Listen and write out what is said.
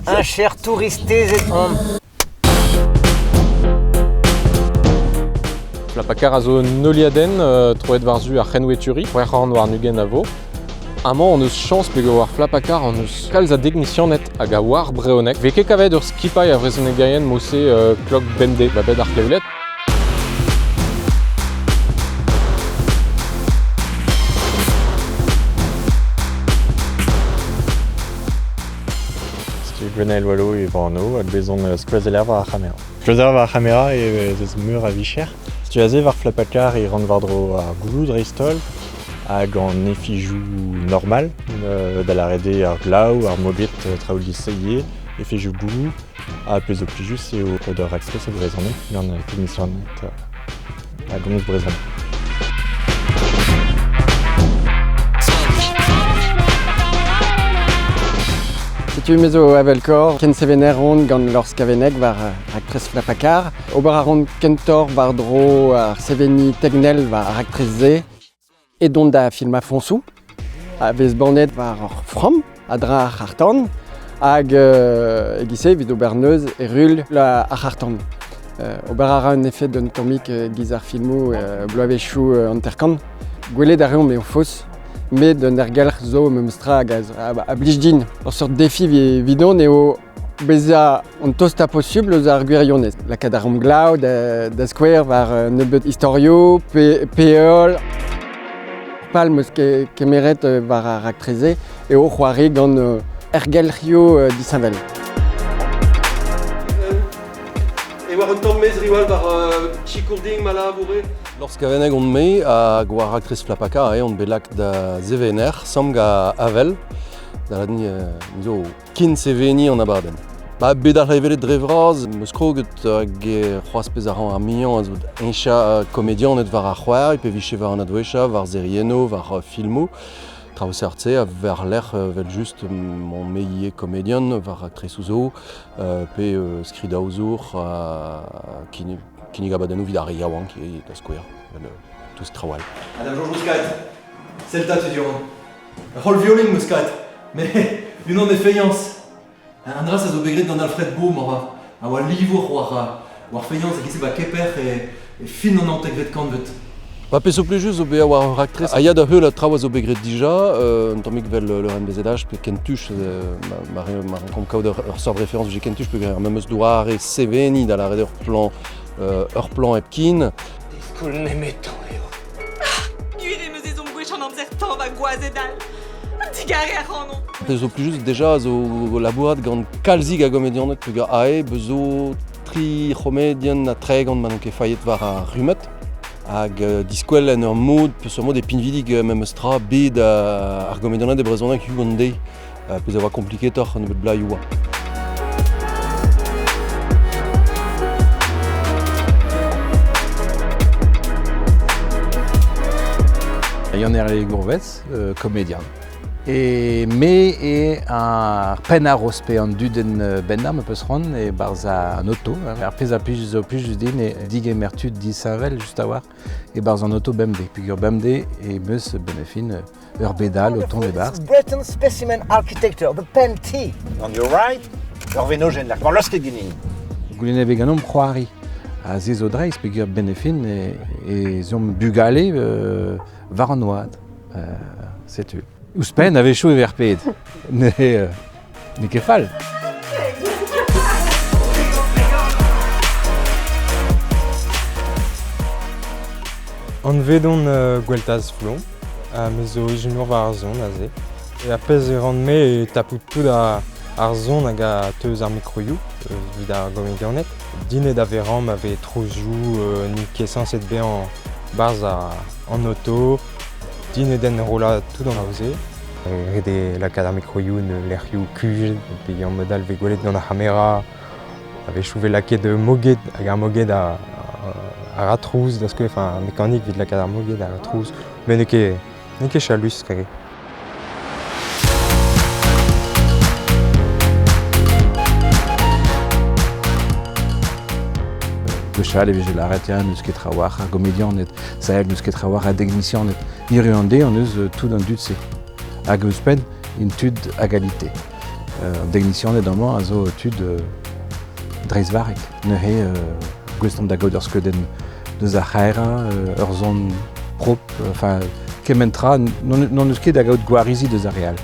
Heñcher touristezed on. Flapakarr a zo un heuliadenn troet war-zu ar c'henweturiñ, 26 a vo. Amañ hon eus chañs peogwir war Flapakarr hon eus kalz a degnisianed hag a oar brezhoneg. Vez ket kavet ur skipailh a vrezhonegerien mod-se klok bemdez ba bed ar c'hleweled. Setu Gwenael Wallo e anv hag bez on skoazeller war ar c'hamera. Skoazeller war ar c'hamera ez eus meur a vicher. Setu aze war Flapakarr e ran war-dro ar gouloù dreist-holl hag an efijoù normal, da lâret eo ar glav, ar moged, traoù lies-se efejoù gouloù. Ha pezh zo plijus eo kaout ur raktres e brezhoneg gant teknisianed a gomz brezhoneg. Setu me zo Avelkor, kensevener on gant Lors Kaveneg war raktres Flapakarr. Ober a ran kentoc'h war-dro ar seveniñ teknel war ar raktres-se. Edont da filmañ foñsoù a vez bannet war ur framm a-dreñv ar c'harr-tan hag e-giz-se evit ober neuz e ruilh ar c'harr-tan. Ober a ra un efed un tammig e-giz ar filmoù bloavezhioù hanter-kant. Gwelet a reomp eo faos, met un aergelc'h zo memestra hag a blij din. Ur seurt defi evidon eo bezañ an tostañ posubl eus ar gwirionez. Lakaat ar glav da skouer war un nebeud istorioù pe heol. Pal 'm eus kemeret war ar raktres-se eo c'hoari gant ergelc'hioù disheñvel. E war un tamm mez riwal war sikour din ma labour eo. Lors Kaveneg on-me hag war raktres Flapaka eo on bet lak da sevener, samm gant Avel, da zo Ken seveniñ an abadenn. Ba, bet ar c'hlevelet dre vras, 'm eus kroget hag c'hoazh pezh a ran ar muiañ a zo heñchañ komedianed war ar c'hoari, pe vije war an adwezhañ, war seriennoù, war filmoù. Traoù seurt-se, ha war-lerc'h evel-just m'on-me ivez komedian war raktresoù zo, pe skridaozour, kinnig abadennoù evit ar re yaouank ivez, da skouer, evel tout traoù all. Madame Georges Mouscat, sell 'ta tud Ur c'holl violin 'm eus kavet, met unan e feilhañs. An dra-se a zo bet graet gant Alfred Beau moarvat, a oa livour war war feilhañs e-giz 'ba Keper e fin an naontekvet kantved. Ba pezh zo plijus zo bezañ war ur raktres a ya da heul traoù a zo bet graet dija, un tammig 'vel Leurenn BZH pe Kentuch, ma ma rankomp kaout ur seurt référence vije Kentuch peogwir ar memes doare seveniñ da lâret ur plan hepken. Diskoul nemetañ eo. Gwir em eus ezhomm gwech an amzer tañv ha gwazed all. Digarez ac'hanon. Pezh zo plijus deja zo labourat gant kalzik a gomedianed peogwir ae beuz zo tri c'homedian ha 30 ma n'on ket failhet war ar rummad hag diskwel en ur mod peseurt mod e pinvidik memes tra bed ar gomedianed e brezhoneg hiziv an deiz pezh a oa kompliketoc'h un nebeud bloazioù oa. Yann-Herle Gourvez, komedian. E me eo ar penn-aroz pe an dudenn bennañ ma peus c'hoant e-barzh an oto. Ar pezh a plij zo plijus din eo digemer tud disheñvel just a-walc'h e-barzh an oto bemdez. Peogwir bemdez e meus benn ar fin ur bed all o tont e-barzh. Breton specimen architecture, the pen T. On your right, ur venojenn lec'h lasket ganin. Goulennet vez ganeomp c'hoari. Ha se zo dreist peogwir benn ar fin ez omp bugale war an oad. Setu. Ouzhpenn a-wechoù e vez ar ped. N'eo ket fall. Anvet on Gweltaz Foulon, ha me zo ijinour war ar son aze. E ar pezh e ran-me eo tapout tout ar son hag a teu eus ar mikroioù evit ar gomedianed. Din eo da verañ ma vez trozioù n'int ket sañset bezañ 'barzh an oto. Din eo d'enrollañ tout an traoù-se. Ret eo lakaat ar mikroioù en lec'hioù kuzhet pe en mod all 'vez gwelet gant ar c'hamera. A-wechoù 'vez lakaet moged hag ar moged a ra trouz da skouer, enfin mekanik evit lakaat ar moged a ra trouz. Met n'eo ket chalus kare. Gwechall e vije lâret ya n'eus ket trawalc'h a gomedianed, Sahel n'eus ket trawalc'h a degnisianed. Hiriv an deiz hon eus tout an dud-se. Hag ouzhpenn, int tud a galite. An degnisianed amañ a zo tud dreistvarrek. Neuze gouest omp da gaout ur skeudenn deus ar c'haerañ, ur son prop, enfin kement tra, n'hon eus ket da gaout gwarizi deus ar re all.